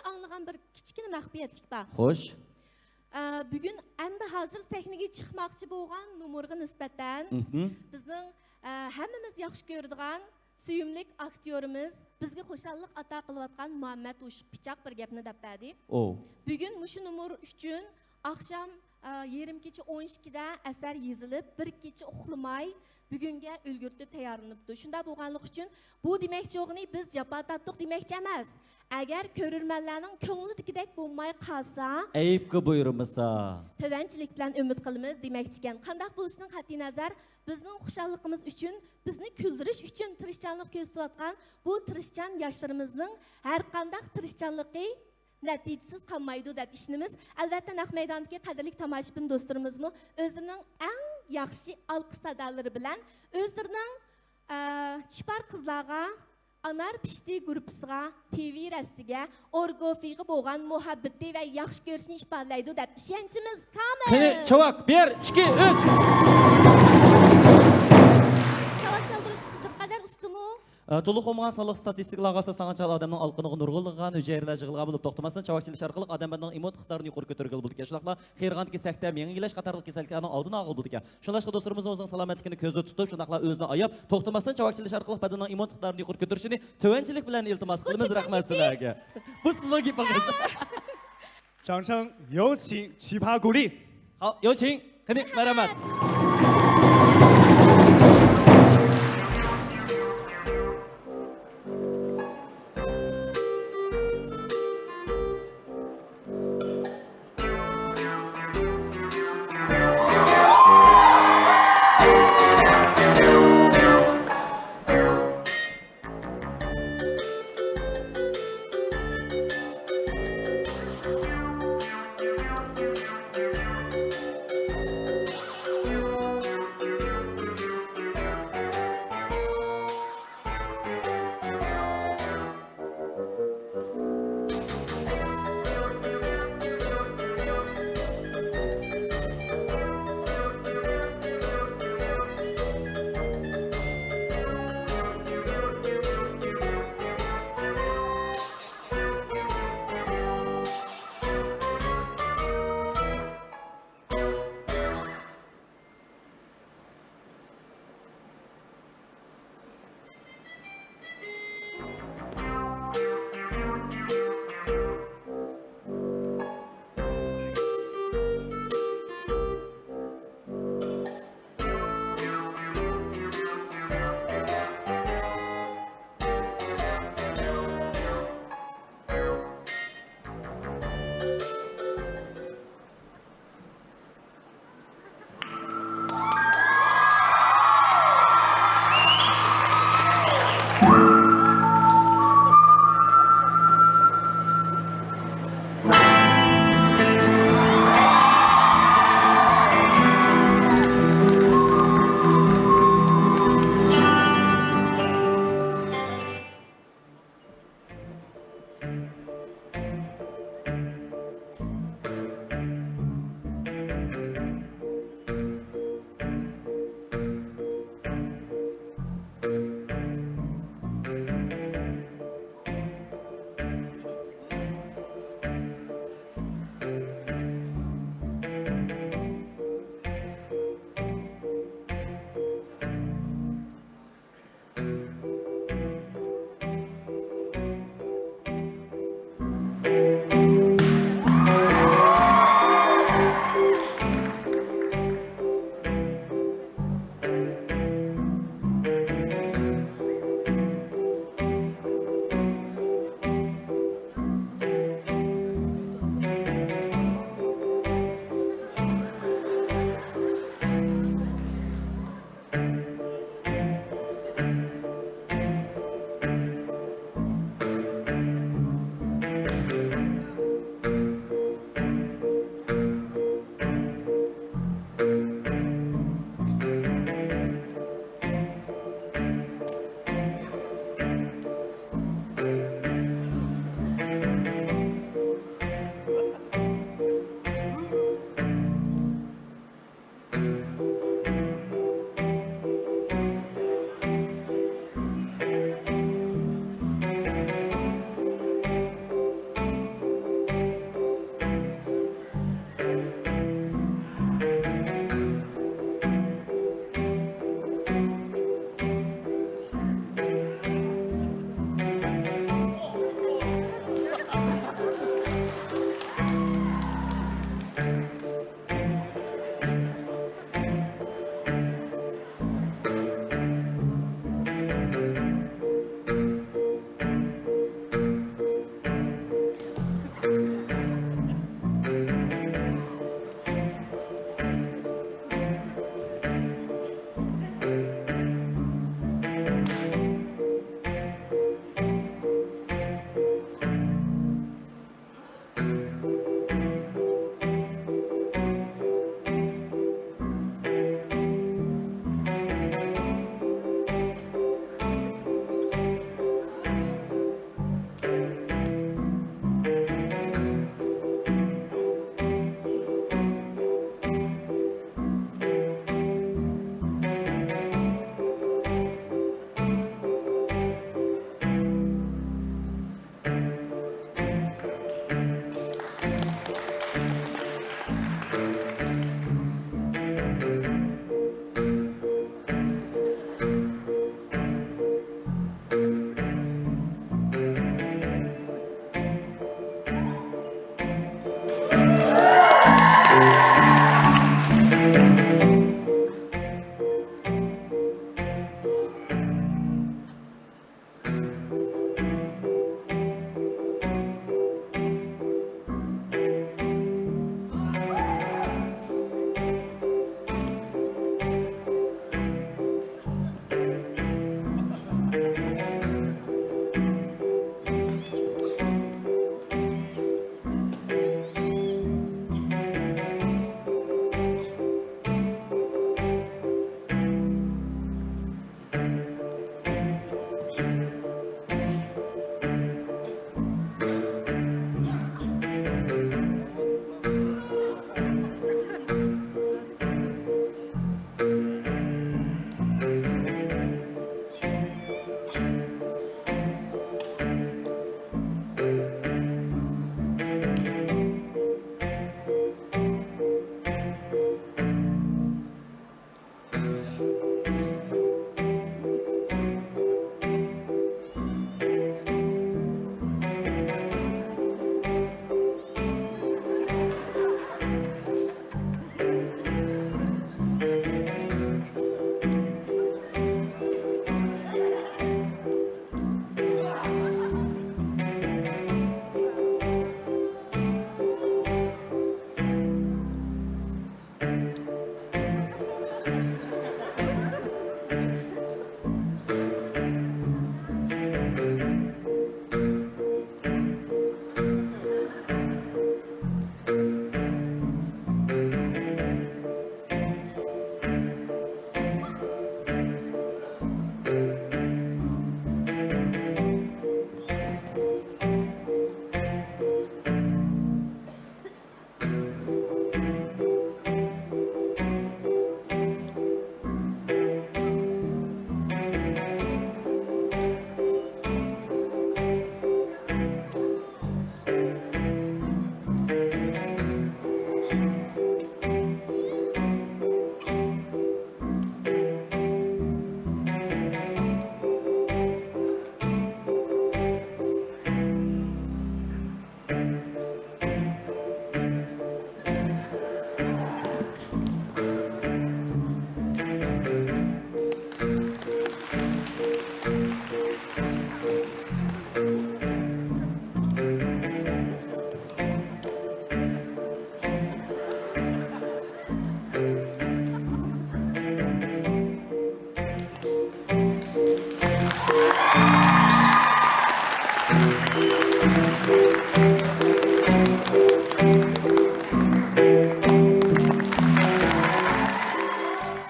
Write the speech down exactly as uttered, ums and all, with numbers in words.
ئاڭلىغان بىر كىچىككىنە مەخپىيەتلىك بار. خوش. ئە، بۈگۈن ئەمدى ھازىر سەھنىگە چىقماقچى بولغان نومۇرغا نىسبەتەن، مھم، بىزنىڭ، ئە، ھەممىمىز ياخشى كۆرىدىغان سۆيۈملۈك ئاكتيورىمىز، بىزگە خۇشاللىق ئاتا قىلىۋاتقان مۇھەممەت ئوشۇق پىچاق بىر گەپنى دەپ بەردى. ئو. بۈگۈن مۇشۇ نومۇر ئۈچۈن ئاخشام، ئە، يېرىم كېچە ئون ئىككىدە ئەسەر يېزىلىپ، بىر كېچە ئۇخلىماي، بۈگۈنگە ئۈلگۈرتۈپ تەييارلىنىپتۇ. شۇنداق بولغانلىقى ئۈچۈن بۇ دېمەكچى بولغىنى بىز جاپا تارتتۇق دېمەكچى ئەمەس. ئەگەر كۆرۈرمەنلەرنىڭ كۆڭلىدىكىدەك بولماي قالسا، ئەيىبكە بۇيرۇمىسا، تۆۋەنچىلىك بىلەن ئۈمىد قىلىمىز دېمەكچىكەن. قانداق بولۇشىدىن قەتئىينەزەر، بىزنىڭ خۇشاللىقىمىز ئۈچۈن، بىزنى كۈلدۈرۈش ئۈچۈن تىرىشچانلىق كۆرسىتىۋاتقان بۇ تىرىشچان ياشلىرىمىزنىڭ ھەرقانداق تىرىشچانلىقى نەتىجىسىز قالمايدۇ دەپ ئىشىنىمىز. ئەلۋەتتە، نەق مەيداندىكى قەدىرلىك تاماشىبىن دوستلىرىمىزمۇ ئۆزلىرىنىڭ ئەڭ ياخشى ئالقىش سادالىرى بىلەن ئۆزلىرىنىڭ، ئە، چىپار قىزلارغا، ئانار پىشتى گۇرۇپپىسىغا، تىۋى رەستىگە، ئورگوفىغا بولغان مۇھەببىتى ۋە ياخشى كۆرۈشىنى ئىپادىلەيدۇ دەپ ئىشەنچىمىز كامىل. قېنى، چاۋاك، بىر، ئىككى، ئۈچ. چاۋاك چالدۇرۇش سىز بىر قەدەر ئۇستىمۇ؟ ئە، تولۇق بولمىغان سانلىق ستاتىستىكىلارغا ئاساسلانغان چاغدا ئادەمنىڭ ئالقىنىغا نۇرغۇنلىغان ھۈجەيرىلەر يىغىلغان بولۇپ، توختىماستىن چاۋاك چېلىش ئارقىلىق ئادەم بەدىنىنىڭ ئىممۇن ئىقتىدارىنى يۇقىرى كۆتۈرگىلى بولىدىكەن. شۇنداقلا قېرىغاندىكى سەكتە، مېڭە ئىگىلەش قاتارلىق كېسەللىكلەرنىڭ ئالدىنى ئالغىلى بولىدىكەن. شۇڭلاشقا دوستلىرىمىز ئۆزىنىڭ سالامەتلىكىنى كۆزدە تۇتۇپ، شۇنداقلا ئۆزىنى ئاياپ، توختىماستىن چاۋاك چېلىش ئارقىلىق بەدىنىنىڭ ئىممۇن ئىقتىدارىنى يۇقىرى كۆتۈرۈشىنى تۆۋەنچىلىك بىلەن ئىلتىماس قىلىمىز. رەھمەت سىلەرگە. بۇ سىزنىڭ گېپىڭىز. 掌声有请奇葩鼓励。 好，有请. قېنى، مەرھەمەت.